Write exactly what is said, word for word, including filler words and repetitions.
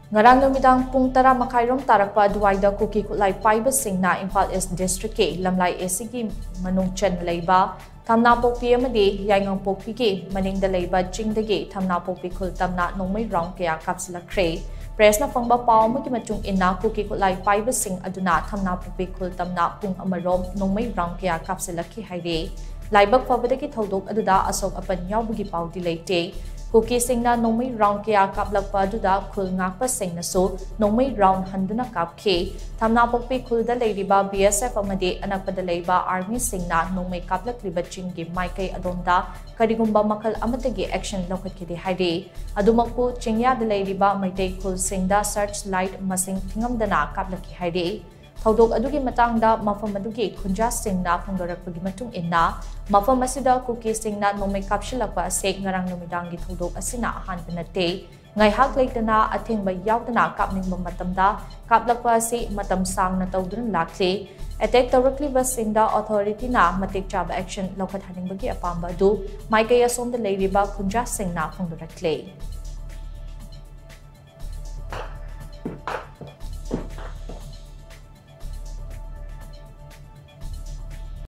ꯉꯔꯥꯡ ꯅꯨꯃꯤꯗꯥꯡ ꯄꯨꯡ ꯇꯔꯥ ꯃꯈꯥꯏꯔꯣꯝ ꯇꯥꯔꯛꯄ ꯑꯗꯨꯋꯥꯏꯗ ꯀꯨꯀꯤ ꯈꯨꯠꯂꯥꯏ ꯄꯥꯏꯕꯁꯤꯡꯅ ꯏꯝꯐꯥꯜ ꯏꯁ ꯗꯤꯁꯇ꯭ꯔꯤꯛꯀꯤ ꯂꯝꯂꯥꯏ ꯑꯦꯁꯤꯒꯤ ꯃꯅꯨꯡ ꯆꯟꯅ ꯂꯩꯕ ꯊꯝꯅꯥꯄꯣꯛꯄꯤ ꯑꯃꯗꯤ ꯌꯥꯏꯉꯪꯄꯣꯛꯄꯤꯒꯤ ꯃꯅꯤꯡꯗ ꯂꯩꯕ ꯆꯤꯡꯗꯒꯤ ꯊꯝꯅꯥꯄꯣꯛꯄꯤ ꯈꯨꯜ ꯇꯝꯅ ꯅꯣꯡꯃꯩ ꯔꯥꯎꯟ ꯀꯌꯥ ꯀꯥꯞꯁꯤꯜꯂꯛꯈ꯭ꯔꯦ꯫ ꯄ꯭ꯔꯦꯁꯅ ꯐꯪꯕ ꯄꯥꯎ ꯑꯃꯒꯤ ꯃꯇꯨꯡ ꯏꯟꯅ, ꯀꯨꯀꯤ ꯈꯨꯠꯂꯥꯏ ꯄꯥꯏꯕꯁꯤꯡ ꯑꯗꯨꯅ ꯊꯝꯅꯥꯄꯣꯛꯄꯤ ꯈꯨꯜ ꯇꯝꯅ ꯄꯨꯡ ꯑꯃꯔꯣꯝ ꯅꯣꯡꯃꯩ ꯔꯥꯎꯟ ꯀꯌꯥ ꯀꯥꯞꯁꯤꯜꯂꯛꯈꯤ ꯍꯥꯏꯔꯤ꯫ ꯂꯥꯏꯕꯛ ꯐꯕꯗꯒꯤ ꯊꯧꯗꯣꯛ ꯑꯗꯨꯗ ꯑꯁꯣꯛ ꯑꯄꯟ ꯌꯥꯎꯕꯒꯤ ꯄꯥꯎꯗꯤ ꯂꯩꯇꯦ꯫ ꯀꯨꯀꯤꯁꯤꯡꯅ ꯅꯣꯡꯃꯩ ꯔꯥꯎꯟ ꯀꯌꯥ ꯀꯥꯞꯂꯛꯄ ꯑꯗꯨꯗ ꯈꯨꯜ ꯉꯥꯛꯄꯁꯤꯡꯅꯁꯨ ꯅꯣꯡꯃꯩ ꯔꯥꯎꯟ ꯍꯟꯗꯨꯅ ꯀꯥꯞꯈꯤ꯫ ꯊꯝꯅꯥꯄꯣꯛꯄꯤ ꯈꯨꯜꯗ ꯂꯩꯔꯤꯕ ꯕꯤ ꯑꯦꯁ ꯑꯦꯐ ꯑꯃꯗꯤ ꯑꯅꯛꯄꯗ ꯂꯩꯕ ꯑꯥꯔꯃꯤꯁꯤꯡꯅ ꯅꯣꯡꯃꯩ ꯀꯥꯞꯂꯛꯂꯤꯕ ꯆꯤꯡꯒꯤ ꯃꯥꯏꯀꯩ ꯑꯗꯣꯝꯗ ꯀꯔꯤꯒꯨꯝꯕ ꯃꯈꯜ ꯑꯃꯠꯇꯒꯤ ꯑꯦꯛꯁꯟ ꯂꯧꯈꯠꯈꯤꯗꯦ ꯍꯥꯏꯔꯤ꯫ ꯑꯗꯨꯃꯛꯄꯨ, ꯆꯤꯡꯌꯥꯗ ꯂꯩꯔꯤꯕ ꯃꯩꯇꯩ ꯈꯨꯜꯁꯤꯡꯗ ꯁꯔꯆ ꯂꯥꯏꯠ ꯃꯁꯤꯡ ꯊꯤꯉꯝꯗꯅ ꯀꯥꯞꯂꯛꯈꯤ ꯍꯥꯏꯔꯤ꯫ ꯊꯧꯗꯣꯛ ꯑꯗꯨꯒꯤ ꯃꯇꯥꯡꯗ ꯃꯐꯝ ꯑꯗꯨꯒꯤ ꯈꯨꯟꯖꯥꯁꯤꯡꯅ ꯐꯣꯡꯗꯣꯔꯛꯄꯒꯤ ꯃꯇꯨꯡ ꯏꯟꯅ, ꯃꯐꯝ ꯑꯁꯤꯗ ꯀꯨꯀꯤꯁꯤꯡꯅ ꯅꯣꯡꯃꯩ ꯀꯥꯞꯁꯤꯜꯂꯛꯄ ꯑꯁꯤ ꯉꯔꯥꯡ ꯅꯨꯃꯤꯗꯥꯡꯒꯤ ꯊꯧꯗꯣꯛ ꯑꯁꯤꯅ ꯑꯍꯥꯟꯕ ꯅꯠꯇꯦ꯫ ꯉꯥꯏꯍꯥꯛ ꯂꯩꯇꯅ ꯑꯊꯤꯡꯕ ꯌꯥꯎꯗꯅ ꯀꯥꯞꯅꯤꯡꯕ ꯃꯇꯝꯗ ꯀꯥꯞꯂꯛꯄ ꯑꯁꯤ ꯃꯇꯝ ꯁꯥꯡꯅ ꯇꯧꯗꯨꯅ ꯂꯥꯛꯂꯤ꯫ ꯑꯦꯇꯦꯛ ꯇꯧꯔꯛꯂꯤꯕꯁꯤꯡꯗ ꯑꯣꯊꯣꯔꯤꯇꯤꯅ ꯃꯇꯤꯛ ꯆꯥꯕ ꯑꯦꯛꯁꯟ ꯂꯧꯈꯠꯍꯟꯅꯤꯡꯕꯒꯤ ꯑꯄꯥꯝꯕ ꯑꯗꯨ ꯃꯥꯏꯀꯩ ꯑꯁꯣꯝꯗ ꯂꯩꯔꯤꯕ ꯈꯨꯟꯖꯥꯁꯤꯡꯅ ꯐꯣꯡꯗꯣꯔꯛꯂꯤ꯫